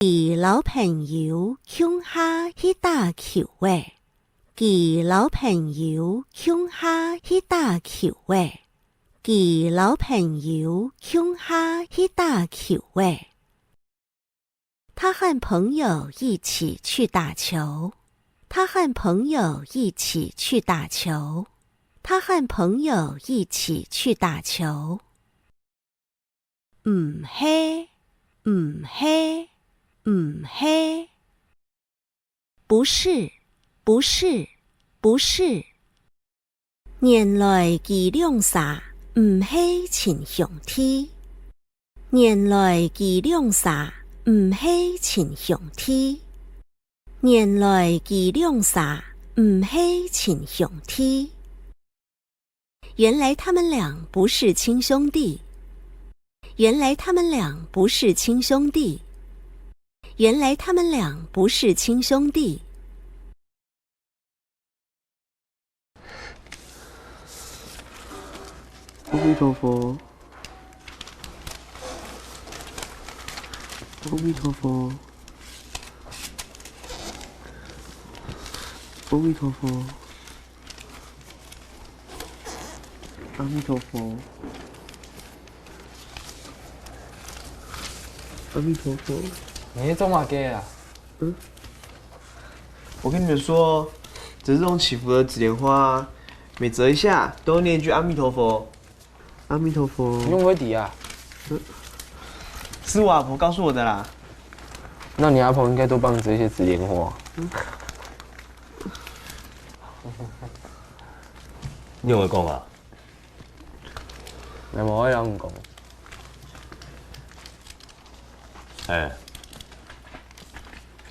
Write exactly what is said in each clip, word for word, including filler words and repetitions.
佢摎朋友共下去打球仔。佢摎朋友共下去打球仔。佢摎朋友共下去打球仔。他和朋友一起去打球。他和朋友一起去打球。他和朋友一起去打球。 毋係，毋係，毋係。不是，不是，不是。原來佢兩儕毋係親兄弟。原來佢兩儕毋係親兄弟。原來佢兩儕毋係親兄弟。 原來他們倆不是親兄弟。原來他們倆不是親兄弟。原來他們倆不是親兄弟。阿弥陀佛，阿弥陀佛，阿弥陀佛。 阿弥陀佛，阿弥陀佛。你在做麼个啊？嗯，我跟你們說，折這種祈福的紙蓮花啊，每折一下都要念一句阿彌陀佛。阿弥陀佛。你仰會知啊？是我阿婆告訴我的啦。那你阿婆應該多幫你折一些紙蓮花。你仰會講啊？𠊎無愛摎你講。欸，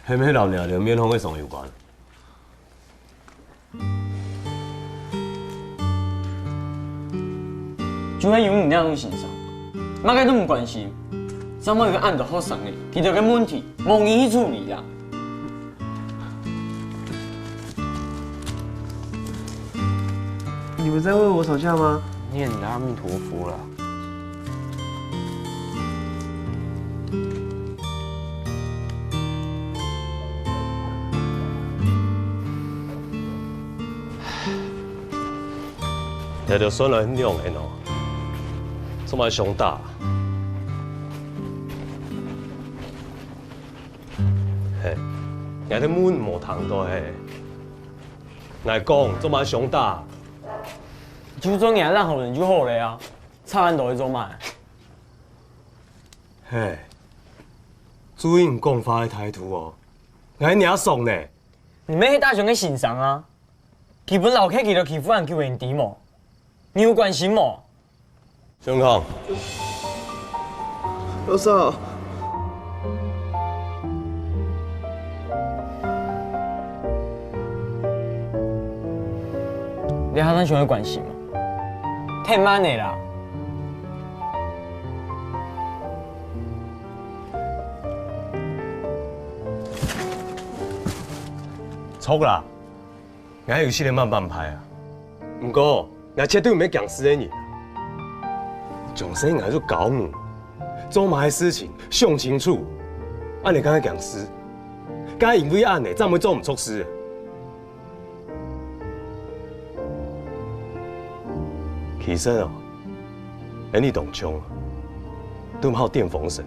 係毋係摎若兜面孔个傷有關？就係有你這種先生，麼个都毋關心，正會有恁多學生仔，佢兜个問題無人去處理啊。 你們在為我吵架嗎？念你的阿彌陀佛啦。這兜算來兩年哦，做麼个相打？嘿，𠊎在問無聽到嘿。 𠊎講，做麼个相打？就做若个好人就好了啊，吵恁多去做麼个？嘿，注意你講話个態度哦，𠊎若叔呢？你乜係大雄个先生啊，佢分老客佢兜欺負恁久，你知無？你有關心無？ 相公。老嫂。你還想愛關心嗎？忒慢了啦。著啦。 𠊎有時仔慢半拍啊。毋過，𠊎絕對毋係驚事个人。從細𠊎就教你，做麼个事情想清楚，恁仔正係驚事。該因為恁仔正會做毋著事。其實哦，𠊎你當像啊，都毋好電風扇。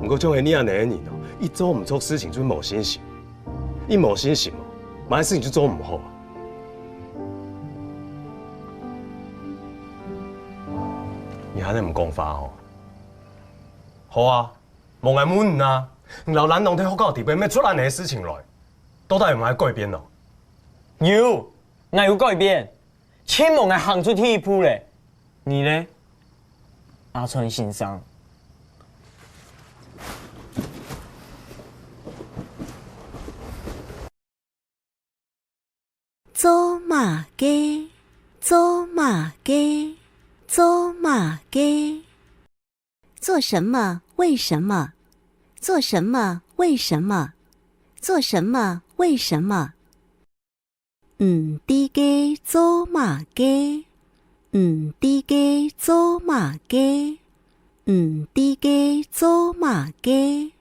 毋過像係你恁仔个人哦，一做毋著事情就無信心，一無信心哦，麼个事情就做毋好啊。你還恁仔毋講話哦？好啊，無𠊎問你啊，你摎蘭東在學校裡背乜出恁仔个事情來，到底有無愛改變哦？有，𠊎有改變。 盡無𠊎行出第一步了。你呢，阿川先生？做麼个？做麼个？做麼个？做什麼？為什麼？做什麼？為什麼？做什麼？為什麼？ 毋知該做麼个，毋知該做麼个，毋知該做麼个。